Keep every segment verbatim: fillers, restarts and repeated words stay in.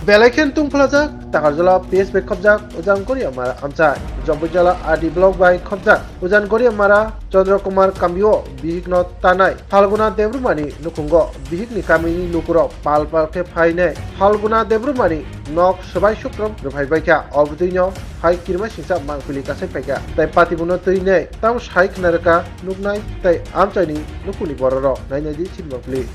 Belai khe tungphlajak, Takarjala P S bai khopjak Ujan Goriamara amchai, Jombijala R D block bai khopjak Ujan Goriamara Chandra Kumar Kambio bihikno tanai Phalguna Debbarmani nukhungo bihikni kamini lukurok pal pal khe phainai Phalguna Debbarmani nok swbai sukrom rwphai baikha. Obwtwino hai kirima singcha mangpili kasai phaikha tei patibuno twinai tamo sai khna rwkha nuknai tei amchaini nukhungni bororok. Nainai di chini mangpili.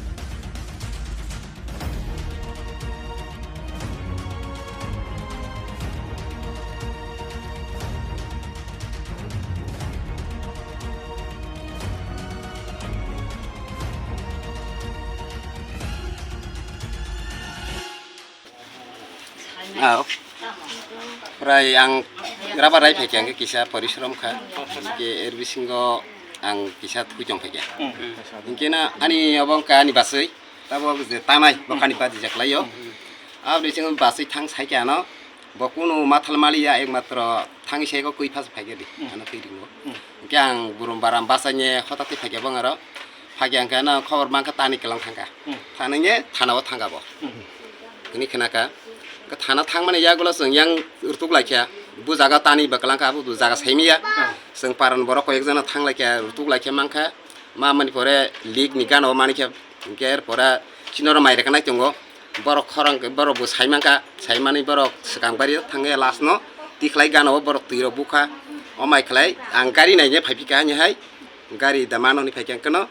Ah, prai ang rubber rai phaikha hwnkhe kisa porishrom kha, hwnkhe er bisingo ang kisa thwi tong phaikha. Hwnkhe na ani obo wngkha ani bachwi. Tabuk je tanai, bokhani badi je khlaio. Aboni simi bachwi thang saikhe ano, bo kunu mathal maliya, ekmatro thangwi saiko kwi phas phaikhe di, ano kwi ringo. Hwnkhe ang burum baram bachaine hota twi phaikhe bong aro, phaikhe hwnkhe ano khobor mankha tani kwlang thangkha. Thaningye thanao thangkha bo. Hwnwi khnakha. Hwnkhe thana thangmani yagulo chwng yang rwtuk laikha, bo jaga tani ba kwlangkha, abo bo jaga saimiya. Chwng paran borok koi ekjana thang laikha, rwtuk laikha mankha. Ma mani pore leak ni gana o manikhe, hwnkhe er pore chini oro mai rwkha nai tongo. Borok khorang khe borok bo sai mankha, sai mani borok swkang bari thangya last no tikhlai gana o borok twi rok bukha. O mai khlai ang gari naine phai phikha hani hai gari da mano hwnwi phaikha hwnkhe no.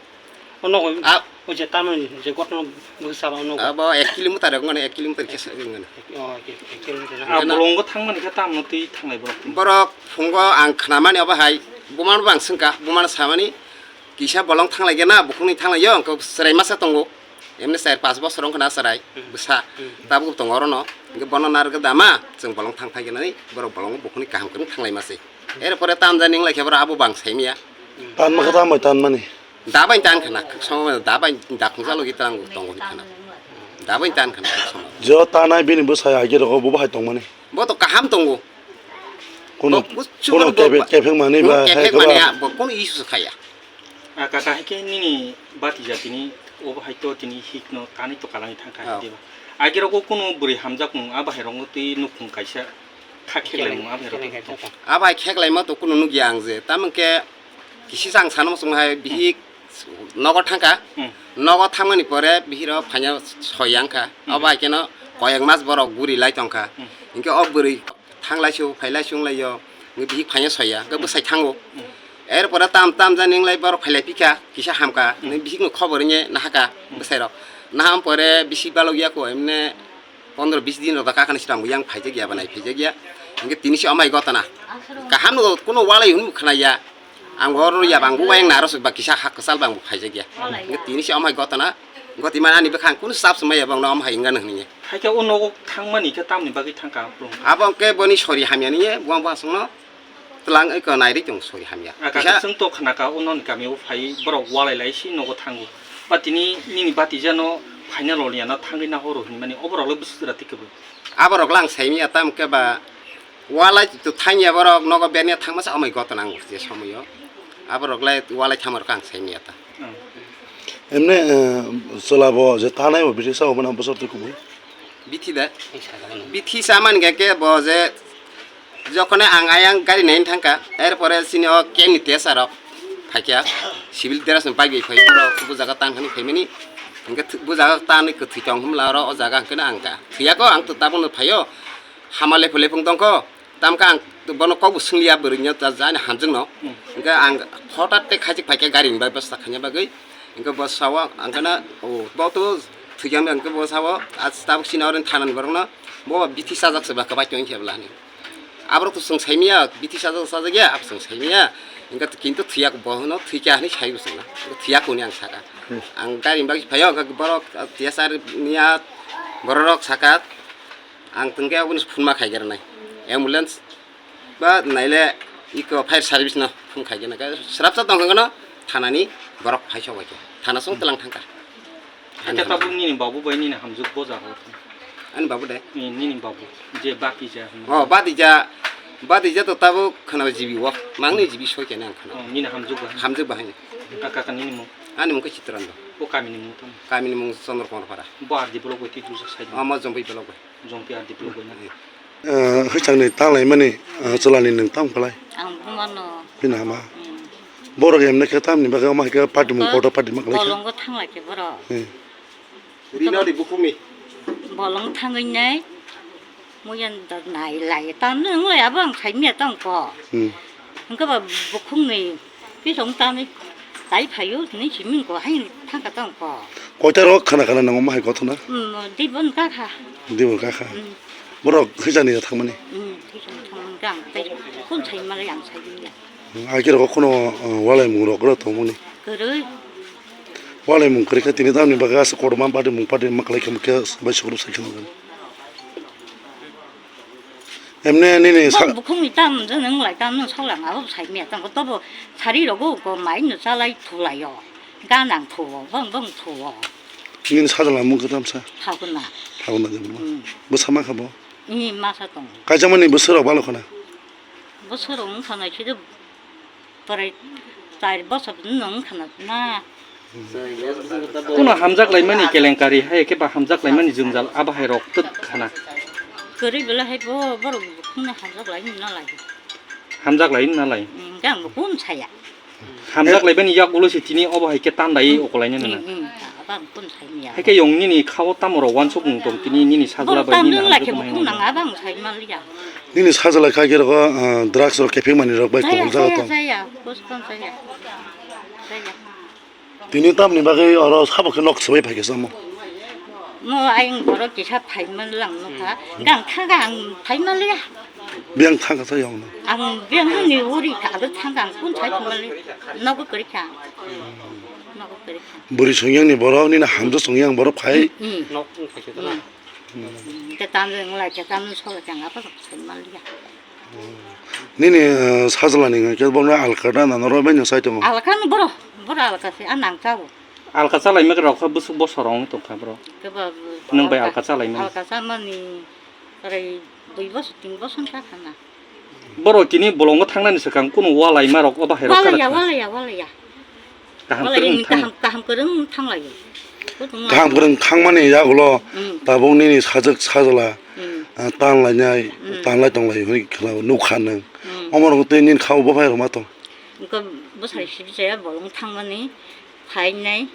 O nogo, ah, o je tamoni je gotno bwsa ba o nogo. Abo ek kilometer rok mane ek kilometer khe sa rok mane. Oh, ek, ek kilometer. Ah, bolongo thangmani khe tamno twi thanglai borok. Borok phungo ang khnamani obo hai bumano bang swngkha, bumano samani kisa bolong thanglaigena, bukhukni thanglaio, hwnkhe chwrai masa tongo. Emne char pas bosor wngkha na chwrai, bwsa. Tabuk tongo orono. Hwnkhe bono narwkhe dama, chwng bolong thang phaigenani, borok bolongo bukhukni kaham kwrwng thanglai mase. Erpore tamjani wnglaikhe borok abo bang saimya. Tanma khe tambai tanmani. Dabai tan khana, khuk sama dabai dakhung jalo gi tang tongo khana. Dabai tan khana khuk sama. Jo tanai bini bwsai age rogo bo bahai tongmani. Bo to kaham tongo. Kono, bo, bo, kono bo, kebe-, bo, kebeng mani bo ba, hai kebeng mani keba. Ya, bo kono issue khaya. Ah, kaka, hai khe nini bati jatini obo hai to tini hikno tanai to kalangwi thangkha, oh, diba? Age rogo kono bwrwi hamjak mung, ah, bahai rogo twi nukhung kaisa kha kheklai mung, ah, bahai rogo. Kheklai kha. Ah, bahai kheklai ma to kono nukya ang je. Tamon khe kisi chang sana muchung hai bihik nogo thangkha. Hmm. Nogo thangmani pore bihiro phaina soyang kha. Hmm. Obo hai kheno koyek mas borok guri lai tongkha. Hmm. Hinkhe o bwrwi thanglai su, phailai su wnglaio. Hinkhe bihik phaina soya, hinkhe bwsai thango. Hmm. Erpore tam tam jani wnglaio borok phailai phikha, kisa hamkha. Hmm. Hinkhe bihikno khobor wngya nahakha, hmm, bwsairok. Naham pore bisi balokya ko, emne pondro bis din rok da kakani sitang yang phaijakya, banai phaijakya. Hinkhe tini se amai gotana. Kaham no kuno walai hwn khnaya. Ang oro ya bang bo yang naro ba kisa ha kwchal bang bo phaijakya. Hinkhe tini se amai gotana. Gotima ani bwkhang kuno sap swmaya bang no amai hinga no hwnye. Hai khe o nogo thangmani khe tamni bagwi thangkha aphuru? Abo hwnkhe boni sori hamya niye, bo ang bo aswkno twlang oi ko nairwi tong sori hamya. Aka kisa chwng to khnaka o noni kamio phai borok walai lai si nogo thango. Ba tini nini batijano phaina loliyano thangwi nahoro hinmani oborok le bwswk jora tikhe bo. Aborok le ang saimya tam khe ba walai to thangya borok nogo berniya thangma sa amai gotana ang je somoyo. Aborok le walai thamarok ang saimya ta. Hmm. Emne, eh, chwla bo je tanai bo bithi sa obo na bosor twi kubui. Bithi da? Bithi sa mani khe bo je jokhone ang ayang gari naini thangkha, erpore chini o camp ni tesa rok phaikha, civil dress ni bike bai phai borok bo jaga tan hwnwi phaimani, hinkhe bo jaga tanwi kwthwi tong hwnla oro o jaga hinkhe ang kha thwiya ko ang to tabukno phaio hama lephung lephung tongkho. Tamkhe ang bono kokbo swngliya bwrwino ta jani hamjakno. Hmm. Hinkhe ang hothat tei khaijak phaikha gari ni bai bwsa khaina bagwi. Hinkhe bo sao ang kheno, o, bo to thwikha hinkhe bo sao, a tabuk sini oro thanani borokno bo bithi sajak se ba kwbai tong khe bwlani. Aborok to chwng saimanya bithi sajak sajak ya, abo chwng saimanya. Hinkhe kintu thwiya bo hwno thwikha hinwi sai bo chwngno. Thwiya kuni ang saka. Hmm. Ang gari ni bagwi phaio, hinkhe borok T S R niya bororok saka. Ang tongkhe aboni phunma khaigerna. Ambulance ba naile iko fire service no phun khaigerna. Srapsa tongkha no thanani borok phai sok bai khe. Thana song tlang thangkha. Ani tabuk nini babu bai nini hamjwk boja ho. Ani babu de? Ni, nini babu. Je bati ja. Oh, bati ja. Bati ja to tabuk khana jibi wo. Mangni jibi soi khe nang khana. Oh, nini hamjwk ba. Hamjwk ba hani. Kaka nini mung. Ani mung khe Chitrando. O kami ni mung tamo? Kami ni mung Chandra Kumar Para. Bo R D block bai twi dujak sai. Omo Jombai block bai. Jongpi R D P o boina. Eh, hwchangni tanglaimani, eh, chwlani nwng tamo khlai? Ang bumano. Bini hama. Hmm. Borok emne khe tamni bagwi omo hai khe party mung kotor party ma khlai kha? Bolongo thanglai khe borok. Hmm. Rina ri bukhumi. Bolong thangwi nai. Muyan da nai lai. Tam nwng lai abo ang sai miya tong ko. Hmm. Hwnkhe ba bukhungni pisong tamwi tai phaio hinwi simi ko hai thangkha tong ko. Koita rok khana khana nango ma hai kothona? Hmm, dibon kakha. Dibon kakha. Hmm. Borok hwchani thangmani? Hmm, hwchani thangmani khe ang tei kun sai malai ang sai miya. Hmm, agi rok kono, uh, walai mung rok ro tongmani? Kwrwi. Walai mung kwrwi khe tini tamni bagwi asa kotorma party mung party ma kwlai khe mukhe bai sukuru sai khe nang. Emne nini sa- Bok bukhungni tam je nwng lai tam nwng sok lang abo sai miya tang tobo sari rogo ko mai no chalai thulai yo. Gan ang thuo, bong bong thuo. Nini sajla mung khe tamsa? Phaguna. Phaguna de buma. Hmm. Bwsa ma kha bo? Ni masa tong. Kaisa mani bwswk rok balo khana? Bwswk rok wng khana khe Pwrai char bosor nwng wngkha na. Kuno hamjak laimani kelenkari hai khe ba hamjak laimani jwngjal abo hai rok twk khana. Kwrwi belai hai bo borok bukhukno hamjak lai nw nalai. Hamjak lai nw nalai. Hmm, hwnkhe ang bo kun saya. Hamjak laibani yak ulo se tini obo hai khe tandai okolaina nana. Hmm, hmm, abo ang kun saya. Hai khe yong nini khao tamo rok wansuk mung tong tini nini sajla bai nini hamjak lai khe mai bukhuk nang abo ang sai maliya. Nini sajla kha khe rokho, ah, drugs rok kephek mani rok bai kubul jaga tong. Jaya, jaya, jaya. Jaya. Tini tamni bagwi oro sabo khe nok swbai phai khe samo. Mo ayang borok kisa phai man lang nokha. Gang thaga ang phai maliya. Biyang thangkha sa yong no. Ang biyang ni uri ka ado thangkha ang kun thai mali. Nogo kori kha. Nogo kori kha. Buri songyang ni borok nini hamjak songyang borok phai. Hmm. Nok phai khe. Te tamjeng lai khe tamjeng sola chang apa kok sen mal ya. Nini, eh, sajla ni hwnkhe bono alka da na noro bai no sai tongo. Alka no boro, boro alka se, a nang chago. Alka chalai mek rok kha busuk bosor wng tong kha bro. Kebo nwng bai alka chalai mani. Alka cha mani, rai dui bosor, tin bosor wng kha khana. Borok tini bolongo thangnani swkang kunu walai ma rok o bahai rok. Walai ya, walai ya, walai ya. Kaham kwrwng thang. Kaham, kaham kwrwng thang lai. Kaham kwrwng thangmani yagulo tabuk nini sajwk sajla, ah, tan lainai, tan lai tong lai hwnwi khwlao nukha nwng. Omo rok tei nini khao bo phai rwma tong. Engko bwsai sibisaya bolong thangmani phainai.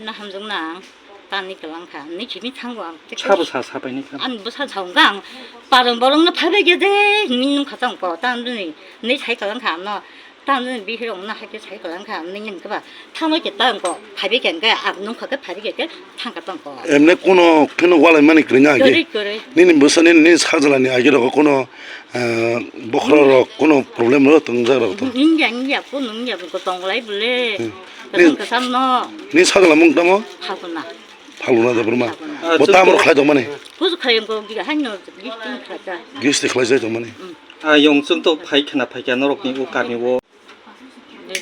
Na hamjwk na ang tani kwlang kha, nini simi thango ang. Sabo sa sapai ni kha. Ang bwsa sa wngkha ang parwng bolong no phaibai khe de hinwi nung kha tong ko ta nini nini sai kwlang kha no ta nini bihir wng na hai khe sai kwlang kha nini hwnkhe ba thangbai khe ta wng ko phaibai khe hwnkhe ang nung kha khe phaibai khe thang kha tong ko. Emne kuno kheno walai mani kwrwng ya khe. Kwrwi, kwrwi. Nini bwsa nini, nini sajla ni agi rok kuno Ah, bokhorok rok kuno problem rok tongjak rok to? Wngya, wngya, kuno wngya, bo tong lai bole. Hmm. Kwcham, kwcham no. Ni sajla mung tamo? Phalguna. Phalguna Debbarma. Phalguna. Bo tamo rok khlai tongmani? Kusu khlai ko gi haino gisting khlai ta. Gisting khlai jai tongmani? Hmm. Ah, yong chwng to phai khna phai kha norok ni o kami o.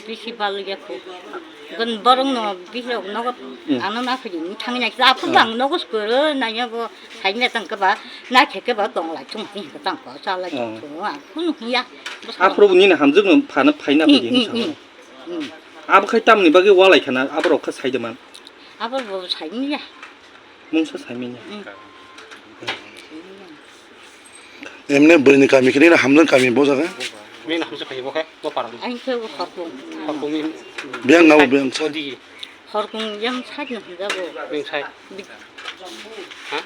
Bisi bal ya ko. Gon borong no bisi rok nogo ano na phai ni thang ya. Aphuru ang nogo skoro na ya bo sai me tang ka ba na khe ke ba tong lai chung ni ka tang ko sa lai chung a kunu ya. Aphuru ni na hamjwk no phana phai na phai ni sa. Abo khai tamni bagwi walai khana aborok kha sai de man. Abo bo sai ni ya. Mungsa sai manya. Emne bwrwini kami khe nini hamjwk kami bo jaga? Nini hamjwk kami bo khe bo parang. Ang khe bo khapung. Khapung ni. Biyang nabo biyang sa. Odi. Horkung yang side no hwnjago. Biyang side. Ha?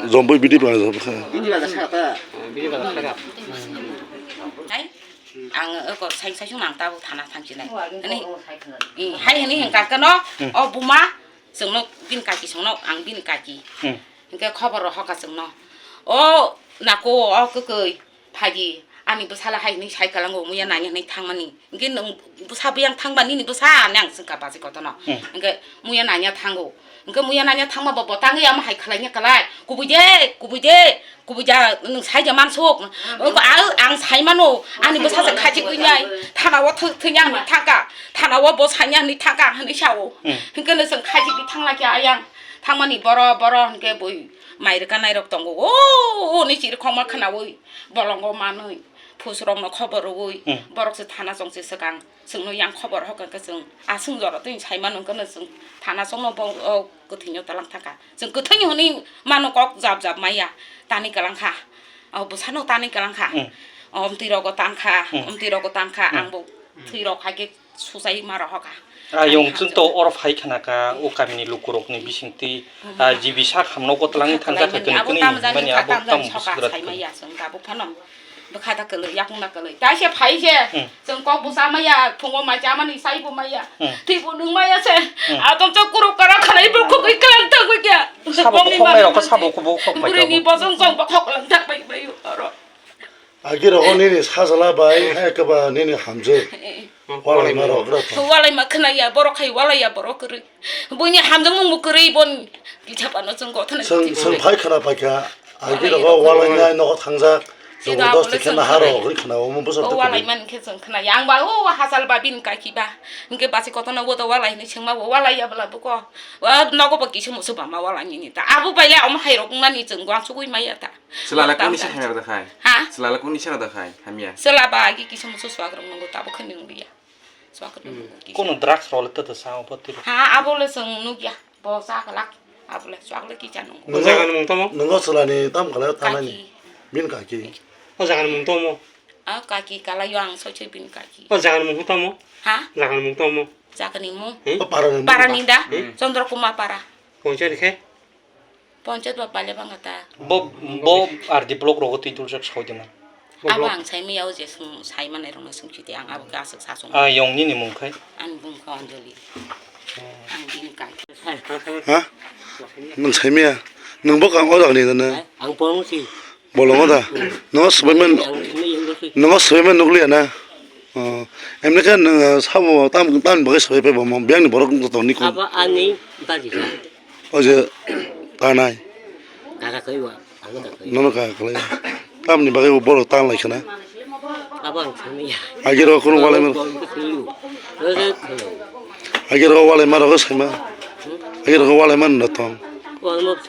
Jomboi bidi ba jaga kha. Bidi ba jaga kha. Bidi ba jaga kha. Hai, ang eko sai sai sung nang tabuk thana thangsinai. Ani, hai hini hingka kano, o buma, Chwngno bini kaki songno ang bini kaki. Hmm. Hinkhe khobor rohorkha chwngno. O nako o kwkwi phaidi ani bwsala hai hwnwi sai kwlango muya nanya hwnwi thangmani. Hinkhe nwng bwsa buyang thangba nini bwsa hwnwi ang swngkha bachai kotorno. Hmm. Hinkhe muya nanya thango. Hinkhe muya nanya thangma bo bo tangwi amo hai khlaina kwlai. Kubui de, kubui de. Kubui ja nwng sai ja mansuk. Ang, ang sai mano, ani bwsa se khachigwi nai. Thana o thwi, thwina hwnwi thangka. Thana o bo sanya hwnwi thangka hwnwi sao. Hmm. Hinkhe no chwng khachigwi thangla khe ayang. Thangmani boro, boro hinkhe bui mai rwka nairok tongo. O, o, ni chiri khoma khnaui bolongo manwi. Phusrokno khobor rwui, hmm, borok se thana chong se swkang, chwngno yang khobor hokha khe chwng aswng jora twi sai mano hwnkhe no chwng thana chongno bo, o kwthwino twlang thangkha. Chwng kwthwini hwnwi mano kok jab jab maya, tani kwlang kha. O bwsano tani kwlang kha. Hmm. O omtwi rogo tan kha, hmm, omtwi rogo tan kha, hmm, ang bo thwi rok hai khe suchai ma rohokha. Ayung chwng to oro phai khna kha, o kamini lukurokni bisingtwi, hmm, ah, G B sak hamno kwtlangwi thangjakha, kwni kwni hinmani abo tamo bwswk sai maya chwng tabuk phano. Bwkha da kwlwi, yakung da kwlwi. Taise phai se, hmm, chwng kok bwsa maya, phungo mai chamani saibo maya. Hmm. Twibo nung maya se. Hmm. Atom chok kuruk kara khalai bo khogwi klang tangwi kya. Sabo khokmai rok, sabo kubo khokmai rok. Burini bosong chong bo khok lang tak bai bai oro. Agi rogo nini sajla bai, hai kaba nini hamjwk. Eh. Walai ma rok gra. Walai ma khna ya, borok hai walai ya, borok kwrwi. Buini hamjakmung bo kwrwi bon. Kichapano chwng gothana. Chwng, chwng phai khna paikha. Agi rogo walai nai nogo thangjak. Jabardasti khe naharo hwnwi khna omo bwswk. O walai man khe chwng khna ya. Ang ba o hachal ba bini kaki ba. Hwnkhe basi kotorno o to walai hwnwi swngma bo walai ya bwla buko. Wa nogo bo kisa musu ba ma walai nini ta. Abo bai le omo hai rok wngnani chwng gwang sugui maya ta. Chwla le kuni se hamya da khai? Ha? Chwla le kuni se da khai? Hamya. Chwla ba agi kisa musu swak rok nungo tabo khani nungya. Swak rok nungo kisa. Kono drugs rok le ta ta sa obo tiro. Ha, abo le chwng nukya. Bo cha kwlak. Abo le swak le kisa nungo. O jaga ni mung tamo? Nungo chwla ni tam kala tanani. Kaki. Bin kaki. O jaga ni mung tamo? A kaki kala yo ang soi soi bin kaki. O jaga ni mung tamo? Ha? Jaga ni mung tamo? Jaga ni mung. Hmm? O para ni mung. Para ni da? Hmm. Chandra Kumar para. Ponchayat khe? Ponchayat ba paile banga ta. Bo, bo R D block rogo twi duljak soi dima. Abo ang sai maya o je sung, sai manai rokno sung chite ang abo khe aswk sa sung. Ah, yong nini mung khai? Ani bung kha Anjali. Ang bini kai. Ha? Nung sai maya? Nung bo kang o jak ni dana? Ang pong si. Bolongo da? Nungo swbaiman, nungo swbaiman nukliya na? Oh, emne khe nwng sabo tam, tamni bagwi swbai phai bo mo, biyangni borok wng tong ni kung. Abo ani bari kha. O je tanai. Kaka kaiwa, ano kaka kaiwa. Nono kaka khlai. Tamni bagwi bo borok tan lai khna. Abo ang thangni ya. Agiro khunu walai man. Abo ang thangni ya. Abo ang thangni ya. Agiro walai man rok saima. Agiro walai man no tong. Walai man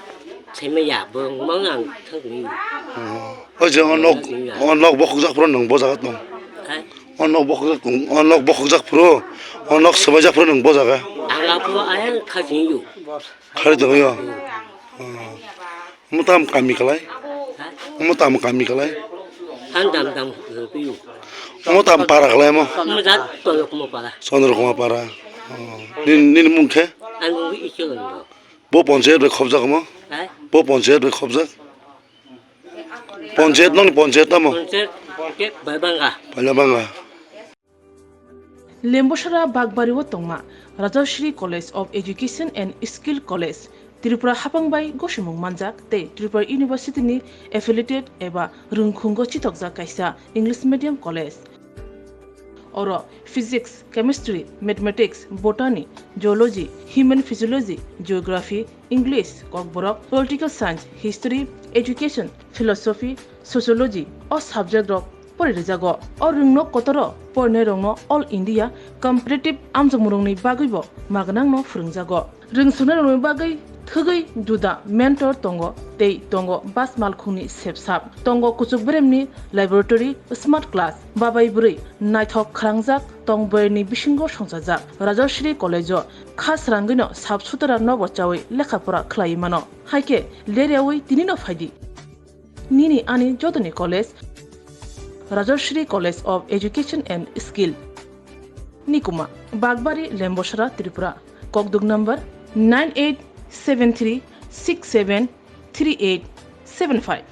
saima ya, bo mang ang thangni ya. Oh. O je o nok, o nok bokhokjak phuru nwng bo jaga tong. Hai? O nok bokhokjak, o nok bokhokjak phuru, o nok swbaijak phuru nwng bo jaga. Ang abo ayang kha sing yu. Khari tong yo. Hmm. Omo tam kami kalai? Hai? Omo tam kami kalai? Ang dam dam yu. Omo tam para kalai mo? Omo jat Chandra Kumar para. Chandra Kumar para. Hmm. Nini, nini mung khe? Ang wi icholo. Bo ponchayat bai khobjak omo? Hai? Bo ponchayat bai khobjak? Ponchayat nong ponchayat tamo? Ponchayat, ponchayat bai banga. Paila banga. Lembosara Bakbari o tongma Rajashri College of Education and Skill College, Tripura hapang bai gosimung manjak tei Tripura University ni affiliated eba rwngkhungo chitokjak kaisa English medium college. Oro Physics, Chemistry, Mathematics, Botany, Zoology, Human Physiology, Geography, English, Kokborok, Political Science, History, Education, Philosophy, Sociology o subject rok pori rijago. O rwngno kotoro porinai rokno All India Competitive amjokmung rokni bagwi bo magnang no phwrwngjago. Rwngsuknai rokni bagwi thwgwi juda mentor tongo tei tongo bas malkhungni sepsap. Tongo kuchuk beremni laboratory, smart class, babai bwrwi naithok khwrangjak tong boyarni bisingo songchajak. Rajashri College o kha srangwino sap sutara nobo chawi lekha pora khlaiwi mano. Haikhe leryawi tinino phaidi. Nini ani jotoni college, Rajashri College of Education and Skill. Nikuma, Bakbari, Lembosara, Tripura. Kokduk number nine eight seven three six seven three eight seven five.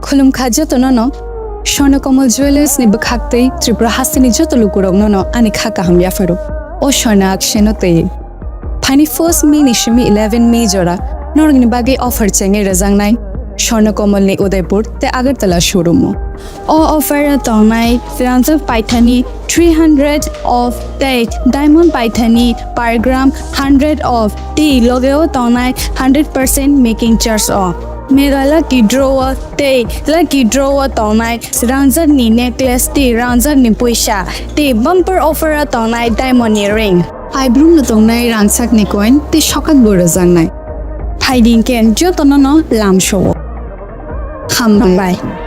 Khulumkha jotono no, Swarnakammal Jewellers ni bwkhaktwi Tripura hasteni joto lukurokno no ani kha kaham yapharo. O Swarna Akshaino twi. Phaini first May ni simi eleven May jora norokni bagwi offer chengwi rwjaknai Swarnakammal ni Udaipur tei Agartala showroom o. O offer o tongnai Ranjak paithani three hundred off tei diamond paithani per gram hundred off tei logeo tongnai hundred percent making charge o. Mega Lucky Draw o tei Lucky Draw o tongnai rangchakni necklace tei rangchakni puisa tei bumper offer o tongnai diamond ni ring. Aibrumno tongnai rangchakni coin tei sokat bo rwjaknai. Phaidi khe jotono no lamsao. Hambai.